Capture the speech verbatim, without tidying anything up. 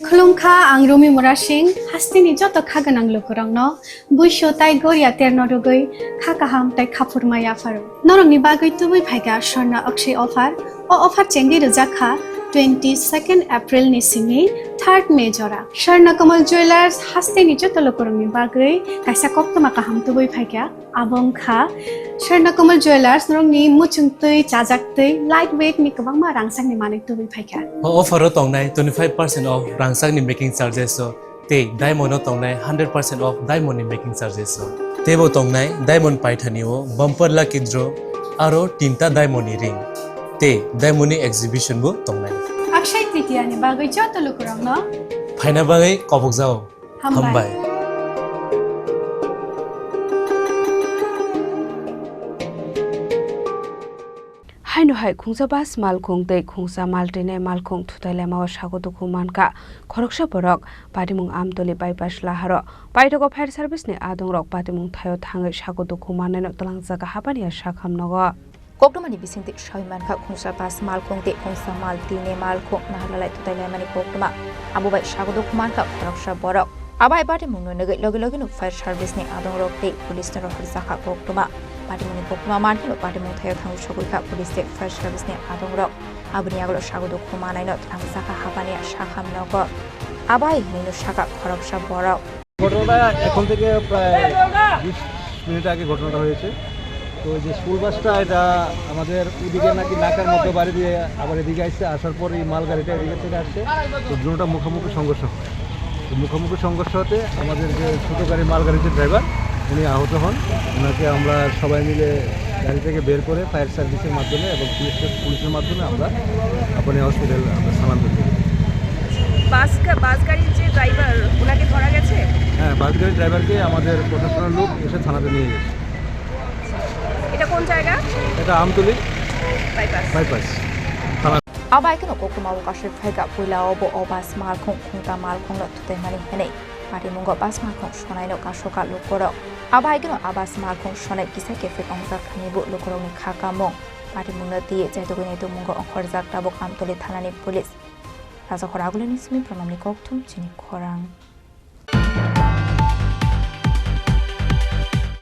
Khulumkha, ang Rumi Murasing, hasteni joto kha gwnang lukurokno buisu tai goria terno rwgwi kha kaham tai khaphurma yapharo. Norokni bagwi tubui phaikha Swarna Akshay offer. O offer chengwi rwjak kha twenty second April ni simi third May jora. Swarna Kamal Jewellers hasteni joto lukurokni bagwi kaisa koktwma kaham tubui phaikha. Abo wngkha Swarna Kamal Jewellers, norokni muchung twi, chajak twi, light weight ni kwbangma rangchakni manwi tubui phaikha. O offer o tongnai twenty five percent off rangchakni making charges o, tei diamond o tongnai hundred percent off diamond ni making charges o. Teibo tongnai diamond paithani o bumper lucky draw, aro tinta diamond ni ring, tei diamond ni exhibition bo tongnai. Akshay Tritiya ni bagwi joto lukurokno phaina bagwi kobokjao. Hambai. Hambai. Haino hai khungsa bas malkhung tei khungsa mal tini malkhung thutai laima o sago dukhu mankha khoroksa borok. Patimung Amtoli bypass laharo paithago fire service ni adongrok patimung thaio thangwi sago dukhu mannaino twlangjak habani a sakham nogo. Koktwmani bisingtwi sawi mankha khungsa bas malkhung tei khungsa mal tini malkhung naharlalai thutai laimani koktwma. Abo bai sago dukhu mankha khoroksa borok. Abo hai patimungno nugwi logi logino fire service ni adongrok tei police no rohorjakha koktwma. Patimungni koktwma mankheno patimung thaio thangwi sogwikha police tei fire service ni adongrok. Aboni yagulo sago dukhu manaino twlangjakha habani sakham nogo. Abo hai hwnwino sakha khoroksa borok. ঘটনাটা এখন থেকে প্রায় বিশ মিনিট আগে ঘটনাটা হয়েছে। তো ওই যে স্কুল বাসটা, এটা আমাদের ওদিকে নাকি নাকার মধ্যে বাড়ি দিয়ে আবার এদিকে আসছে, আসার পর এই মালগাড়িটা এদিকে থেকে আসছে, তো দুটোটা মুখোমুখি সংঘর্ষ হয়। তো মুখোমুখি সংঘর্ষ হতে আমাদের যে ছোটো গাড়ি, মালগাড়ির যে ড্রাইভার, উনি আহত হন। ওনাকে আমরা সবাই মিলে গাড়ি থেকে বের করে ফায়ার সার্ভিসের মাধ্যমে এবং পুলিশের, পুলিশের মাধ্যমে আমরা আপনি হসপিটাল আমরা স্থানান্তর করি। বাস কা-, বাস গাড়ির যে ড্রাইভার, ওনাকে ধরা গেছে? হ্যাঁ, বাস গাড়ির ড্রাইভারকে আমাদের প্রশাসনের লোক এসে থানাতে নিয়ে গেছে। এটা কোন জায়গা? এটা আমতলী বাইপাস। বাইপাস থানা। Abo hai kheno koktwma o kasui phaikha puila o bo o bas malkhung khungta malkhung no thutai mani hwnwi patimungo bas malkhung sonaino kasoka lukurok. Abo hai kheno a bas malkhung sonai kisa kephek ongjakha hwnwi bo lukurokni kha kamung. Patimungno twiwi chaitugwi naitukmungo ongkhorjak tabuk Amtoli thanani police. Rajakhor Agulini simi Pranamni kokthum chini khorang.